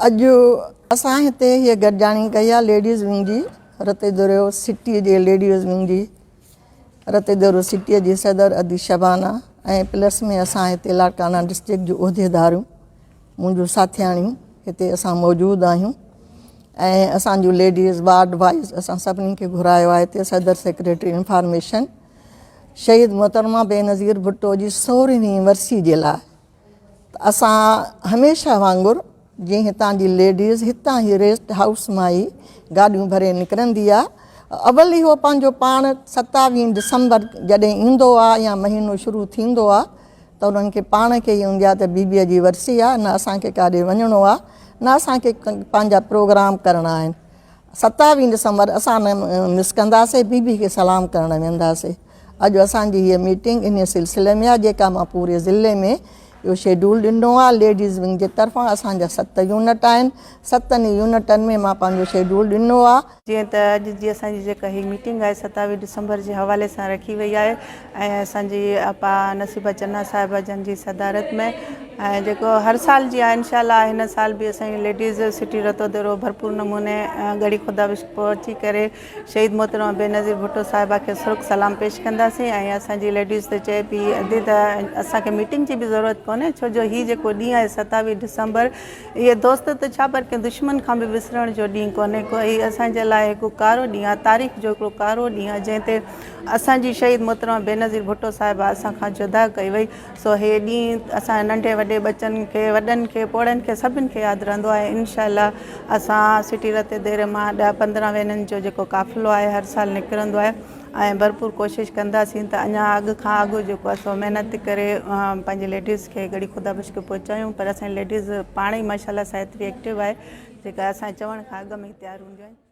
اڄ اسان هتي هيء گڏجاڻي ڪئي آهي ليڊيز ونگ جي رتيدرو سٽيء جي ليڊيز ونگ جي رتيدرو سٽيء جي صدر ادي شبانه ۽ پلس ۾ اسان هتي لاڙڪاڻا ڊسٽرڪٽ جون عهديداريون منهنجون ساٿياڻيون هتي اسان موجود آهيون ۽ اسان جون ليڊيز وارڊ وائيز اسان سڀني کي گهرايو آهي هتي صدر سيڪريٽري انفارميشن شهيد محترمه بينظير ڀٽو جي سورهين ورسي جي لاء ته اسان هميشه وانگر جيئن هتان جي ليڊيز هتان ئي ريسٽ هائوس مان ئي گاڏيون ڀري نڪرندي آ. اول اهو پنهنجو پاڻ ستاويهين ڊسمبر جڏهن ايندو آ يا مهينو شروع ٿيندو آ ته انهن کي پاڻ کي ئي هوندي آ ته بي بيء جي ورسي آ نه اسان کي ڪاڏي وڃڻو آ نه اسان کي پنهنجا پروگرام ڪرڻا آهن. ستاويهين ڊسمبر اسان نه مس ڪنداسي بي بي کي سلام ڪرڻ وينداسي. اڄ اسان جي هيء ميٽنگ انهيء سلسلي ۾ آهي جيڪا مان پوري ضلعي ۾ اهو شيڊول ڏنو آهي. ليڊيز ونگ جي طرفان اسان جا ست يونٽ آهن. ستن ئي يونٽن ۾ مان پنهنجو شيڊول ڏنو آهي. جيئن ته اڄ جي اسان جي جيڪا هي ميٽنگ آهي ستاويهه ڊسمبر جي حوالي سان رکي وئي آهي ۽ اسان جي آپا نصيبه چنا صاحبه جن جي صدارت ۾ ۽ جيڪو هر سال جي آهي انشاء الله هن سال به اسان جي ليڊيز سٽي رتوديرو ڀرپور نموني ڳڙهي خدا بخش پهچي ڪري شهيد محترمه بينظير ڀٽو صاحبه کي سرخ سلام پيش ڪنداسين ۽ اسان جي ليڊيز ته چئي پئي ادي ته اسان کي ميٽنگ جي به ضرورت ڪونهي ڇو جو هي جيڪو ڏينهن آهي 27 ڊسمبر اهي دوست ته ڇا پر ڪنهن دشمن کان به وسرڻ جو ڏينهن ڪونهي ڪو هي اسان جي لاء هڪ ڪارو ڏينهن آهي تاريخ جو هڪڙو ڪارو ڏينهن آهي جنهن تي اسان جي شهيد محترمه بينظير ڀٽو صاحبه اسان کان جدا ڪئي وئي سو هي ڏينهن اسان ننڍي وڏي ٻچن کي وڏن کي پوڙهن کي سڀن کي ياد رهندو آهي انشاء الله اسان سٽي رتي ديري مان ڏهه 15 وينن جو جيڪو قافلو آهي هر سال نڪرندو آهي ۽ ڀرپور ڪوشش ڪنداسين ته اڃا اڳ کان اڳ جيڪو آهي سو محنت ڪري پنهنجي ليڊيز کي ڳڙهي خدا بخش کي پهچايون پر اسان جي ليڊيز پاڻ ئي ماشاء الله سان ايتري ايڪٽو آهي جيڪا اسان چوڻ کان اڳ ۾ ئي تيار هونديون آهن.